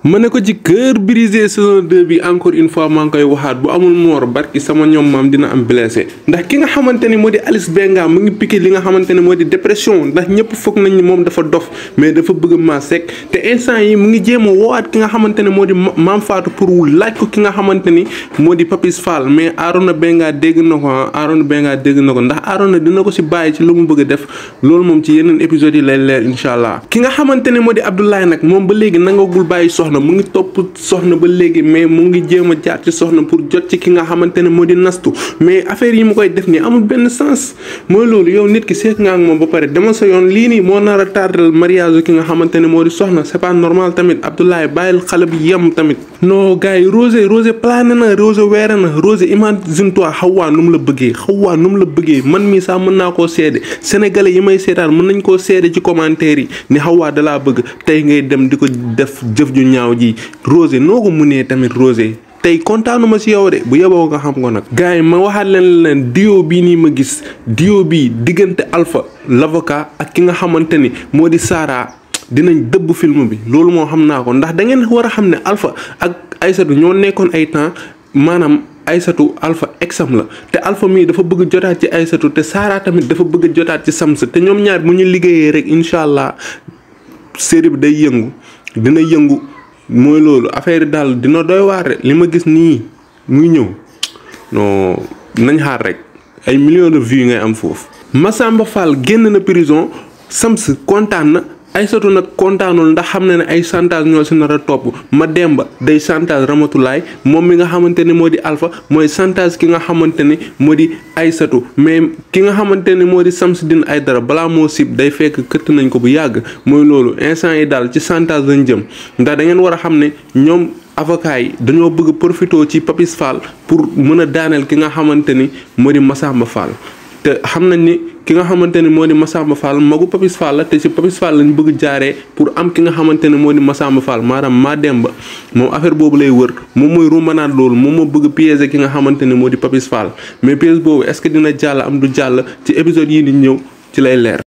ma ne ko ci cœur brisé saison 2 bi encore une fois maa ngi koy waxaat bu amul moor barki sama ñoom maam dina am blessé ndax ki nga xamante ni moo di Alice Benga mu ngi piqué li nga xamante ne moo di dépression ndax ñëpp foog nañ ni moom dafa dof mais dafa bëgg maa sekk te instant yi mu ngi jéem a woowaat ki nga xamante ne moo di Mame Fatou pour laaj ko ki nga xamante ni moo di Papis Fall mais Arona Benga dégg na ko Arona Benga dégg na ko ndax Arona dina ko si bàyyi ci lu mu bëgg a def loolu moom ci yeneen épisodes yi lay leer incha allah ki nga xamante ne moo di Abdoulaye nag moom ba léegi nangagul bàyyi soxna mu ngi topp soxna ba léegi mais mu ngi jéem a jaar ci soxna pour jot ci ki nga xamante ne moo di nastu mais affaire yi mu koy def nii amul benn sens mooy loolu yow nit ki seet nga ak moom ba pare demal sa yoon lii nii moo nar a tardal mariage ki nga xamante ne moo di soxna c'est pas normal tamit Abdoulaye bàyyil xale bi yem tamit non gars yi Rosé plané na Rosé weere na Rosé imagine toi Xawaa nu mu la bëggee man mii sax mën naa koo seede sénégalais yi may seetaan mën nañ koo seede ci commentaire yi ni Xawaa dalaa bëgg tey ngay dem di ko def jëf ju ñaaw ji Rosé noo ko munee tamit Rosé tey kontaanuma si yow de bu yeboo nga xam ko nag gars yi ma waxaat leen duo bii nii ma gis duo bii diggante Alpha l'avocat ak ki nga xamante ni moo di Sara dinañ dëbb film bi loolu moo xam naa ko ndax da ngeen war a xam ne Alpha ak Aïssatou ñoo nekkoon ay temps maanaam Aïssatou Alpha exam la te Alpha mii dafa bëgg jotaat ci Aïssatou te Sara tamit dafa bëgg jotaat ci Sams te ñoom ñaar bu ñu liggéeyee rek incha allah série bi day dina yëngu mooy loolu affaire yi daal dina doy waar li ma gis nii muy ñëw non nañ xaar rek ay millions de vues ngay am foofu. Massamba Fall génn na prison Sams kontaan na Aïssatou nag kontaanul ndax xam na ne ay chantage ñoo si nar a topp Mademba day chantage Ramatulaay moom mi nga xamante ne moo di Alpha mooy chantage ki nga xamante ne moo di Aïssatou mais ki nga xamante ne moo di Samsidine Aïdara balaa moo sib day fekk këtt nañ ko bu yàgg mooy loolu instant yi daal ci chantage lañ jëm ndax da ngeen war a xam ne ñoom avocat yi dañoo bëgg profité ci Papis Fall pour mën a daaneel ki nga xamante ni moo di Massamba Fall te xam nañ ni ki nga xamante ni moo di Massamba Fall magu Papis Fall la te ci Papis Fall lañ bëgg jaaree pour am ki nga xamante ne moo di Massamba Fall maanaam Mademba moom affaire boobu lay wër moom mooy rumbanaat loolu moom moo bëgg piéger ki nga xamante ne moo di Papis Fall mais piège boobu est-ce que dina jàll am du jàll ci épisode yi di ñëw ci lay leer.